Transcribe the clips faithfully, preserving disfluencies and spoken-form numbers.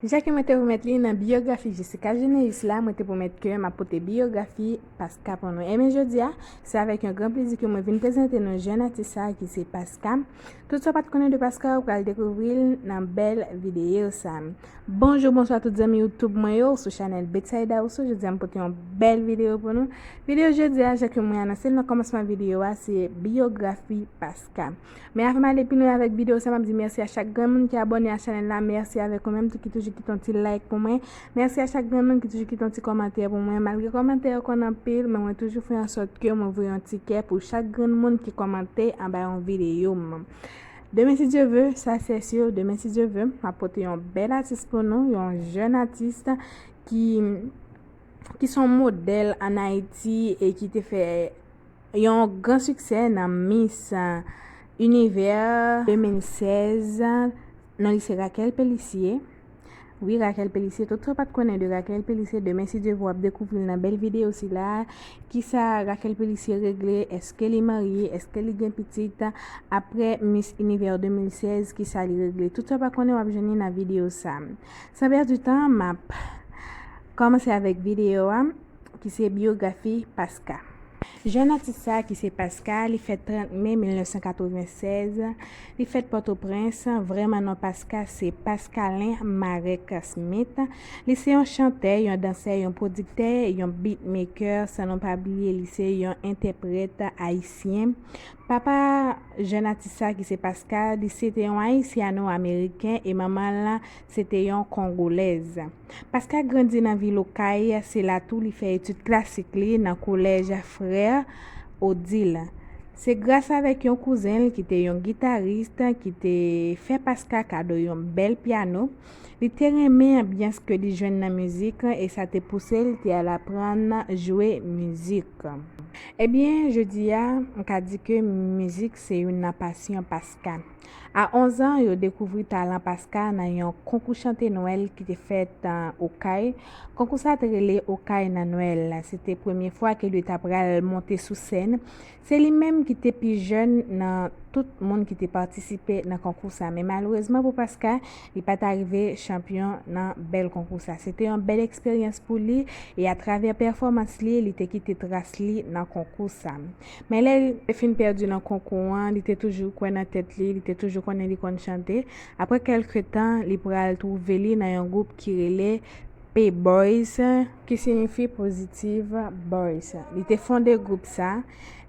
Jan ke mwen te pwomèt li nan biyografi Jessica Geneus la, mwen te pwomèt ke m ap pote biyografi Paska pou nou. Ebyen, jodi a, se avèk yon gran plezi ke mwen vin prezante nou jèn atis sa ki se Paska. Tout sa w pa t konnen de Paska, ou pral dekouvri l nan bèl videyo sa. Bonjou, bonswa tout zanmi YouTube mwen yo, sou chanèl Betsaida Rousseau. Jodi a, m pote yon bèl videyo pou nou. Videyo jodi a, jan ke mwen anonse l nan kòmansman videyo a, se biyografi Paska. Men avan m ale pi lwen avèk videyo sa, m ap di mèsi a chak granmoun ki abòne a chanèl la, mèsi avèk ou menm tou ki toujou kite yon ti like pou mwen, mèsi a chak granmoun ki toujou kite yon ti kòmantè pou mwen, malgre kòmantè yo konn anpil, men mwen toujou fè an sòt ke mwen voye yon ti kè pou chak granmoun ki kòmante anba yon videyo m. Demen si Dye ve, sa se si, demen si Dye ve, m ap pote yon bèl atis pou nou, yon jèn atis ki, ki se yon modèl ann Ayiti e ki te fè yon gran siksè nan Miss Univers de mil sèz nan lise Raquel Pélissier. Wi, Raquel Pélissier, tout sa w pa t konnen de Raquel Pélissier, demen si Dye ve w ap dekouvri l nan bèl videyo sila. Kisa Raquel Pélissier regle? Èske li marye? Èske li gen pitit? Apre Miss Univers de mil sèz, kisa li regle? Tout sa w pa konnen w ap jwenn li nan videyo sa. San pèdi tan, m ap kòmanse avèk videyo a, ki se biyografi Paska. Jèn atis sa ki se Paska, li fèt trant me mil nèf san katreven sèz, li fèt Pòtoprens, vrèman non Paska se Pascalin Marek Smith. Li se yon chantè, yon dansè, yon pwodiktè, yon beatmaker, san nou pa bliye li se yon entèprèt ayisyen. Papa jèn atis sa ki se Paska, li se te yon ayisyano-ameriken e manman l se te yon kongolèz. Paska grandi nan vil Okay, se la tou li fè etid klasik li nan kolèj Frè Odile. Se gras avèk yon kouzen l ki te yon gitaris ki te fè Paska kado yon bèl pyano. Li te renmen anbyans ke li jwenn nan mizik e sa te pouse l te al aprann jwe mizik. Ebyen, jodi a, m ka di ke mizik se youn nan pasyon Paska. A onz an, yo dekouvri talan Paska nan yon konkou chante Nwèl ki te fèt, ah, Okay. Konkou sa te rele Okay nan Nwèl. Se te premye fwa ke li ta pral monte sou sèn. Se li menm ki te pi jèn nan tout moun ki te patisipe nan konkou sa. Men malerezman pou Paska, li pa t arive chanpyon nan bèl konkou sa. Se te yon bèl eksperyans pou li e atravè pèfòmans li, li te kite tras li nan konkou sa. Men lè l te fin pèdi nan konkou an, li te toujou kwè nan tèt li, li te toujou konnen li konn chante. Apre kèlke tan, li pral twouve li nan yon gwoup ki rele P Boys, ki siyifi Positive Boys. Li te fonde gwoup sa,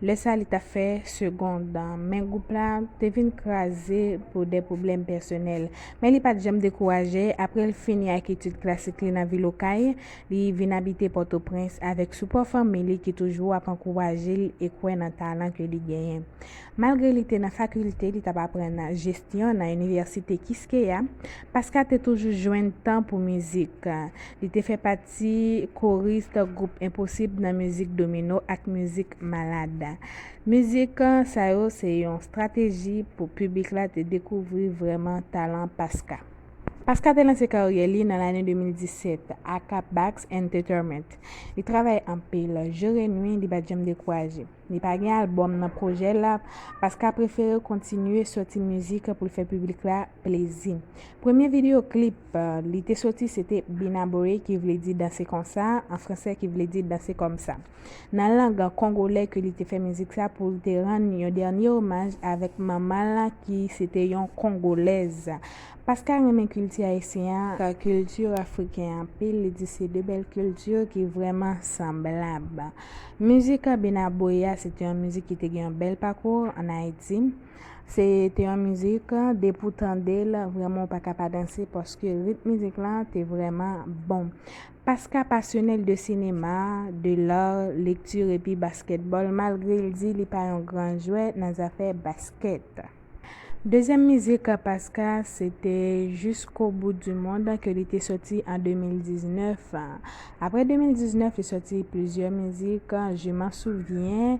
lè sa li t ap fè segond, men gwoup la te vin kraze pou de pwoblèm pèsonèl. Men li pa t janm dekouraje, apre l fini ak etid klasik li nan vil Okay, li vin abite Pòtoprens avèk sipò fanmi li ki toujou ap ankouraje l e kwè nan talan ke li genyen. Malgre li te nan fakilte, li t ap aprann jesyon nan inivèsite Kiskeya, Paska te toujou jwenn tan pou mizik. Li te fè pati koris gwoup Enposib nan mizik Domino ak mizik Malad. Mizik sa yo se yon estrateji pou piblik la te dekouvri vrèman talan Paska. Paska te lanse karyè li nan lane de mil disèt ak Bax Entertainment. Li travay anpil, jou e nwi, li pa t janm dekouraje. Li pa gen albòm nan pwojè l la, Paska prefere kontinye sòti mizik pou l fè piblik la plezi. Premye videyo klip, eh, li te sòti se te Binabore, ki vle di danse konsa, an fransè ki vle di danse kòmsa. Nan lang kongolè ke li te fè mizik sa pou l te rann yon dènye omaj avèk manman l ki se te yon kongolèz. Paska renmen kilti ayisyen an, ak kilti afriken anpil, li di se de bèl kilti ki vrèman sanblab. Mizik Binaboya se te yon mizik ki te gen yon bèl pakou ann Ayiti. Se te yon mizik, depi w tande l, vrèman w pa ka pa danse paske ritm mizik lan te vrèman bon. Paska pasyone de sinema, de lar, lekti epi baskètbòl, malgre l di li pa yon gran jwè nan zafè baskèt. Dezyèm mizik Paska, se te Jusqu'au bout du monde ke li te sòti an de mil diznèf. Apre de mil diznèf, li sòti plizyè mizik, Je m'en souviens,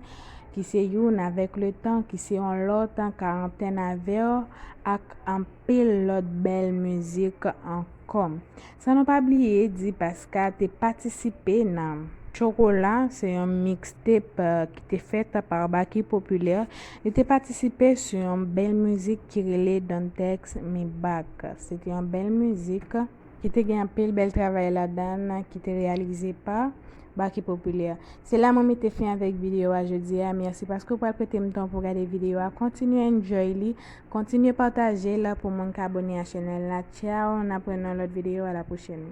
ki se youn, Avec le temps, ki se yon lòt, Quarantaine à verre, ak anpil lòt bèl mizik ankò. San nou pa bliye di Paska te patisipe nan Chocolat, se yon mixtape, eh, ki te fèt pa Baky Populaire. Li te patisipe sou yon bèl mizik ki rele Don't Text Me Back. Se te yon bèl mizik. ki te gen anpil bèl travay ladan l, ki te reyalize pa Baky Populaire. Se la mwen mete fen avèk videyo a jodi a. Mèsi paske w pral prete m tan pou w gade videyo a. Kontinye enjoy li. Kontinye pataje l pou moun k abone a chanèl la. Tchao, n ap wè nan lòt videyo. A la pwochèn.